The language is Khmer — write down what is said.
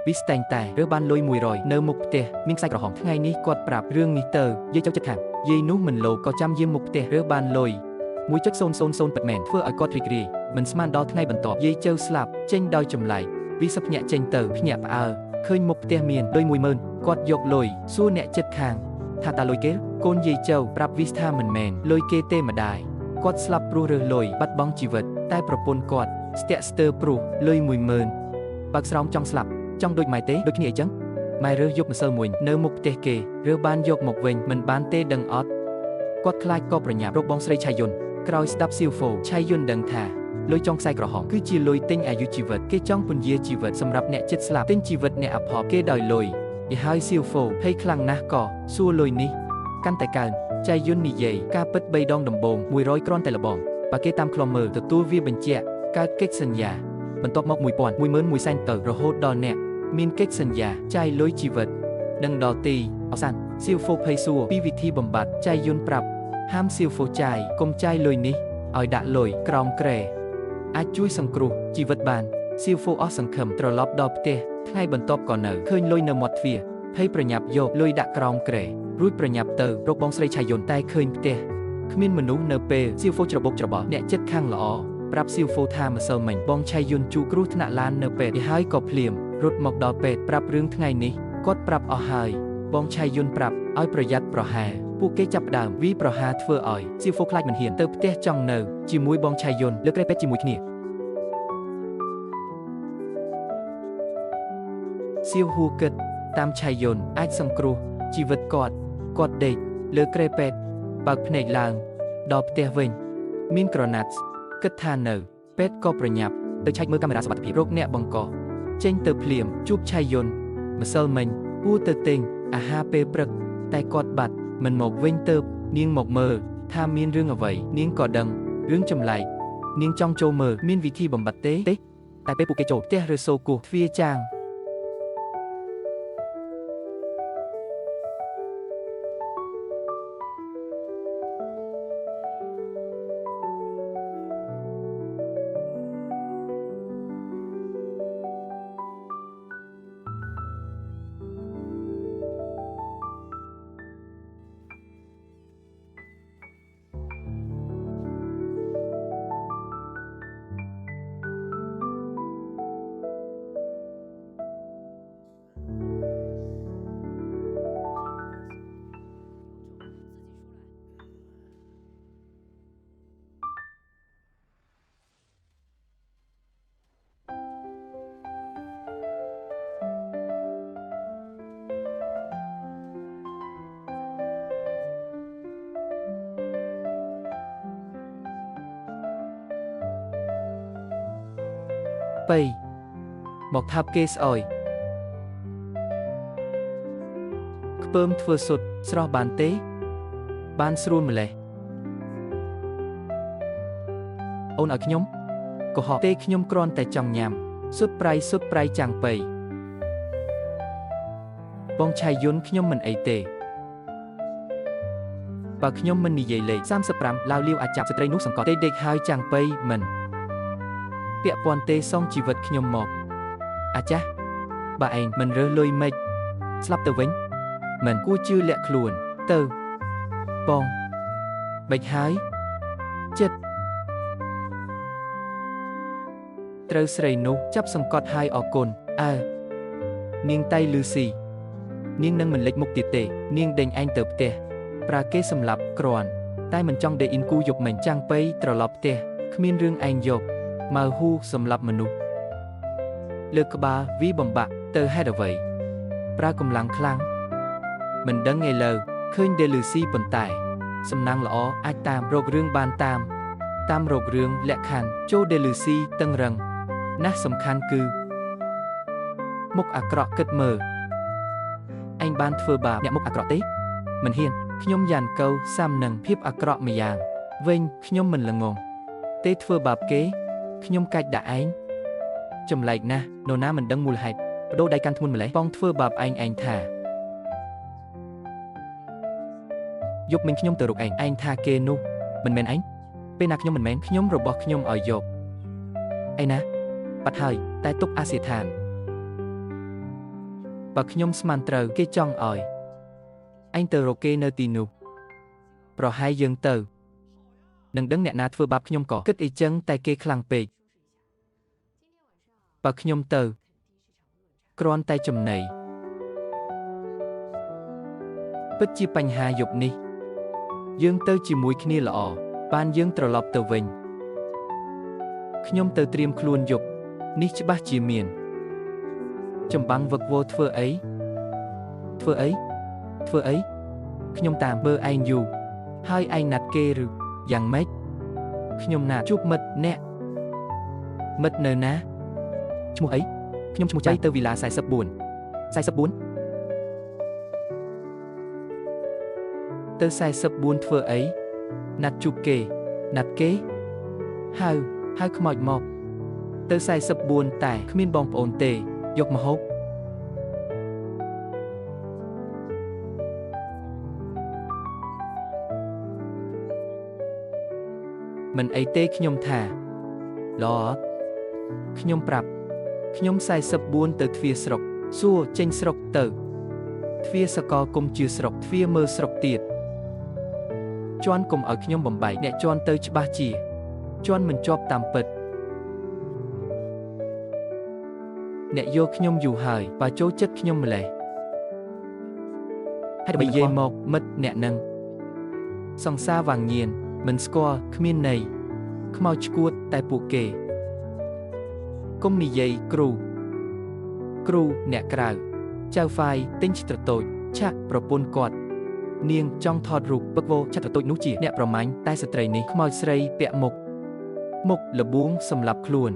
វីស្តែងតែរើបានលុយ100នៅមុខផ្ទះមានខ្សែក្រហមថ្ងៃនេះគាត់ប្រាប់រឿងនេះទៅយាយចៅចិត្តខាងយាយនោះមិនលោក៏ចាំយាមមុខផ្ទះរើបានលុយ 1.000 ពិតមែនធ្វើឲ្យគាត់រីករាយមិនស្មានដល់ថ្ងៃបន្ទាប់យាយចៅស្លាប់ចេញដោយចម្លែកវីសភ្ញាក់ចេញទៅភ្ញាក់ផ្អើលឃើញមុខផ្ទះមានលុយ10000គាត់យកលុយសួរអ្នកចិត្តខាងថាតាលុយគេកូនយាយចៅប្រាប់វីសថាមិនមែនលុយគេទេម្ដាយគាត់ស្លាប់ព្រោះរើសលុយបាត់បង់ជីវិតតែប្រពន្ធគាត់ស្ទាក់ស្ទើរព្រោះលុយ10000បើកស្រោមចង់ស្លាប់ចង់ដូចម៉ែទេដូចគ្នាអីចឹងម៉ែរើសយកម្សិលមួយនៅមុខផ្ទះគេរើសបានយកមកវិញមិនបានទេដឹងអត់គាត់ខ្លាចក៏ប្រញាប់រកបងស្រីឆៃយុនក្រោយស្ដាប់សៀវហ្វូឆៃយុនដឹងថាលុយចុងខ្សែក្រហមគឺជាលុយទិញអាយុជីវិតគេចង់ពន្យាជីវិតសម្រាប់អ្នកចិត្តស្លាប់ទិញជីវិតអ្នកអភ័ព្វគេដោយលុយយហើយសៀវហ្វូភ័យខ្លាំងណាស់ក៏សួរលុយនេះកាន់តែកើនចៃយុននិយាយការពិត3ដងដំបូង100គ្រាន់តែលបងបើគេតាមខ្លំមើលទទួលវាបញ្ជាក់កើតកិច្ចសន្យាបន្ទាប់មក1000 11000សែនទៅរហូតដល់អ្នកមានកិច្ចសន្យាចាយលុយជីវិតដឹងដល់ទីអសានសៀវហ្វូភ័យសួរពីវិធីបំបត្តិចៃយុនប្រាប់ហាមសៀវហ្វូចាយកុំចាយលុយនេះឲ្យដាក់លុយក្រោមគ្រែអាចជួយសង្គ្រោះជីវិតបានសៀវហ្វូអស់សង្ឃឹមត្រឡប់ដល់ផ្ទះថ្ងៃបន្ទាប់ក៏នៅឃើញលុយនៅមាត់ទ្វារភ័យប្រញាប់យកលុយដាក់ក្រោមគ្រែរួចប្រញាប់ទៅរកបងស្រីឆៃយុនតែឃើញផ្ទះគ្មានមនុស្សនៅពេលសៀវហ្វូច្របូកច្របល់អ្នកចិត្តខាងល្អប្រាប់សៀវហ្វូថាម្សិលមិញបងឆៃយុនជួគ្រោះថ្នាក់ឡាននៅពេទ្យហើយក៏ភ្លាមរត់មកដល់ពេទ្យប្រាប់រឿងថ្ងៃនេះគាត់ប្រាប់អស់ហើយបងឆៃយុនប្រាប់ឲ្យប្រយ័ត្នប្រហែលពួកគេចាប់ផ្ដើមវីប្រហារធ្វើឲ្យសៀវហ្វូខ្លាចមិនហ៊ានទៅផ្ទះចង់នៅជាមួយបងឆៃយុនលើក្រែពេទ្យជាមួយគ្នាសៀវហួគិតតាមឆៃយុនអាចសង្គ្រោះជីវិតគាត់គាត់ដេកលើក្រែពេទ្យបើកភ្នែកឡើងដល់ផ្ទះវិញមានក្រណាត់គិតថានៅពេទ្យក៏ប្រញាប់ទៅឆែកមើលកាមេរ៉ាសុវត្ថិភាពរកអ្នកបង្កចេញទៅភ្លាមជួបឆៃយុនម្សិលមិញគួរទៅទិញអាហារពេលព្រឹកតែគាត់បាត់មិនមកវិញទៅនាងមកមើលថាមានរឿងអ្វីនាងក៏ដឹងរឿងចម្លែកនាងចង់ចូលមើលមានវិធីបំបត្តិទេតែពេលពួកគេចូលផ្ទះឬសូគោះទ្វារចាង បីមកថាប់គេស្អុយខ្ពើមធ្វើសុទ្ធស្រស់បានទេបានស្រួលម្លេះអូនឲ្យខ្ញុំកុហកទេខ្ញុំគ្រាន់តែចង់ញ៉ាំសុទ្ធប្រៃសុទ្ធប្រៃចាំងពៃបងឆៃយុនខ្ញុំមិនអីទេបើខ្ញុំមិននិយាយលេខ35ឡាវលាវអាចចាប់ស្ត្រីនោះសង្កត់ទេដេកហើយចាំងពៃមិនពាក់ព័ន្ធទេសងជីវិតខ្ញុំមកអាចាស់បើឯងមិនរើសលុយម៉េចស្លាប់ទៅវិញមិនគួរជឿលាក់ខ្លួនទៅបងបិចហើយចិត្តត្រូវស្រីនោះចាប់សង្កត់ហើយអរគុណអើនាងតៃលឺស៊ីនាងនឹងមិនលេចមុខទៀតទេនាងដេញឯងទៅផ្ទះប្រាគេសម្លាប់គ្រាន់តែមិនចង់ដេអ៊ីនគូយប់មិញចាំងពៃត្រឡប់ផ្ទះគ្មានរឿងឯងយកម៉ៅហ៊ូសម្លាប់មនុស្សលើកក្បាលវីបំបាក់ទៅហេតុអ្វីប្រើកម្លាំងខ្លាំងមិនដឹងឯលើឃើញដេលឺស៊ីប៉ុន្តែសំណាងល្អអាចតាមរករឿងបានតាមរករឿងលក្ខខណ្ឌចូលដេលឺស៊ីតឹងរឹងណាស់សំខាន់គឺមុខអាក្រក់គិតមើលឯងបានធ្វើបាបអ្នកមុខអាក្រក់ទេមិនហ៊ានខ្ញុំយ៉ានកៅសាំនឹងភាពអាក្រក់ម្យ៉ាងវិញខ្ញុំមិនល្ងងទេធ្វើបាបគេខ្ញុំកាច់ដាក់ឯងចម្លែកណាស់នរណាមិនដឹងមូលហេតុបដូរដៃកាន់ធ្ងន់ម្លេះបងធ្វើបាបឯងឯងថាយប់មិញខ្ញុំទៅរកឯងឯងថាគេនោះមិនមែនឯងពេលណាខ្ញុំមិនមែនខ្ញុំរបស់ខ្ញុំឲ្យយកឯណាបាត់ហើយតែទុកអាសយដ្ឋាន បើខ្ញុំស្មានត្រូវគេចង់ឲ្យឯងទៅរកគេនៅទីនោះប្រហែលយើងទៅនឹងដឹងអ្នកណាធ្វើបាបខ្ញុំក៏គិតអីចឹងតែគេខ្លាំងពេកបើខ្ញុំទៅគ្រាន់តែចំណីពិតជាបញ្ហាយប់នេះយើងទៅជាមួយគ្នាល្អបានយើងត្រឡប់ទៅវិញខ្ញុំទៅត្រៀមខ្លួនយប់នេះច្បាស់ជាមានចម្បាំងវឹកវរធ្វើអីធ្វើអីធ្វើអីខ្ញុំតាមមើលឯងយូរហើយឯងណាត់គេឬយ៉ាងម៉េចខ្ញុំណាត់ជួបមិត្តអ្នកមិត្តនៅណាឈ្មោះអីខ្ញុំឈ្មោះចៃទៅវីឡា44 44ទៅ44ធ្វើអីណាត់ជួបគេណាត់គេហៅហៅខ្មោចមកទៅ44តែគ្មានបងប្អូនទេយកម្ហូបមិនអីទេខ្ញុំថាល្អខ្ញុំប្រាប់ខ្ញុំ44ទៅទ្វារស្រុកសួរចេញស្រុកទៅទ្វារសកលគុំជាស្រុកទ្វារមើលស្រុកទៀតជន់គុំឲ្យខ្ញុំបំបែកអ្នកជន់ទៅច្បាស់ជាជន់មិនជាប់តាមពិតអ្នកយកខ្ញុំយូរហើយបើចូលចិត្តខ្ញុំម្លេះហើយនិយាយមកមិត្តអ្នកនឹងសង្សារវាងញៀនមិនស្គាល់គ្មានន័យខ្មោចឈួតតែពួកគេគុំនិយាយគ្រូគ្រូអ្នកក្រៅចៅហ្វាយទិញឆ្ត្រតូចឆាក់ប្រពន្ធគាត់នាងចង់ថតរូបពឹកវោឆត្រតូចនោះជាអ្នកប្រមាញ់តែស្ត្រីនេះខ្មោចស្រីពាក់មុខមុខលបួងសម្លាប់ខ្លួន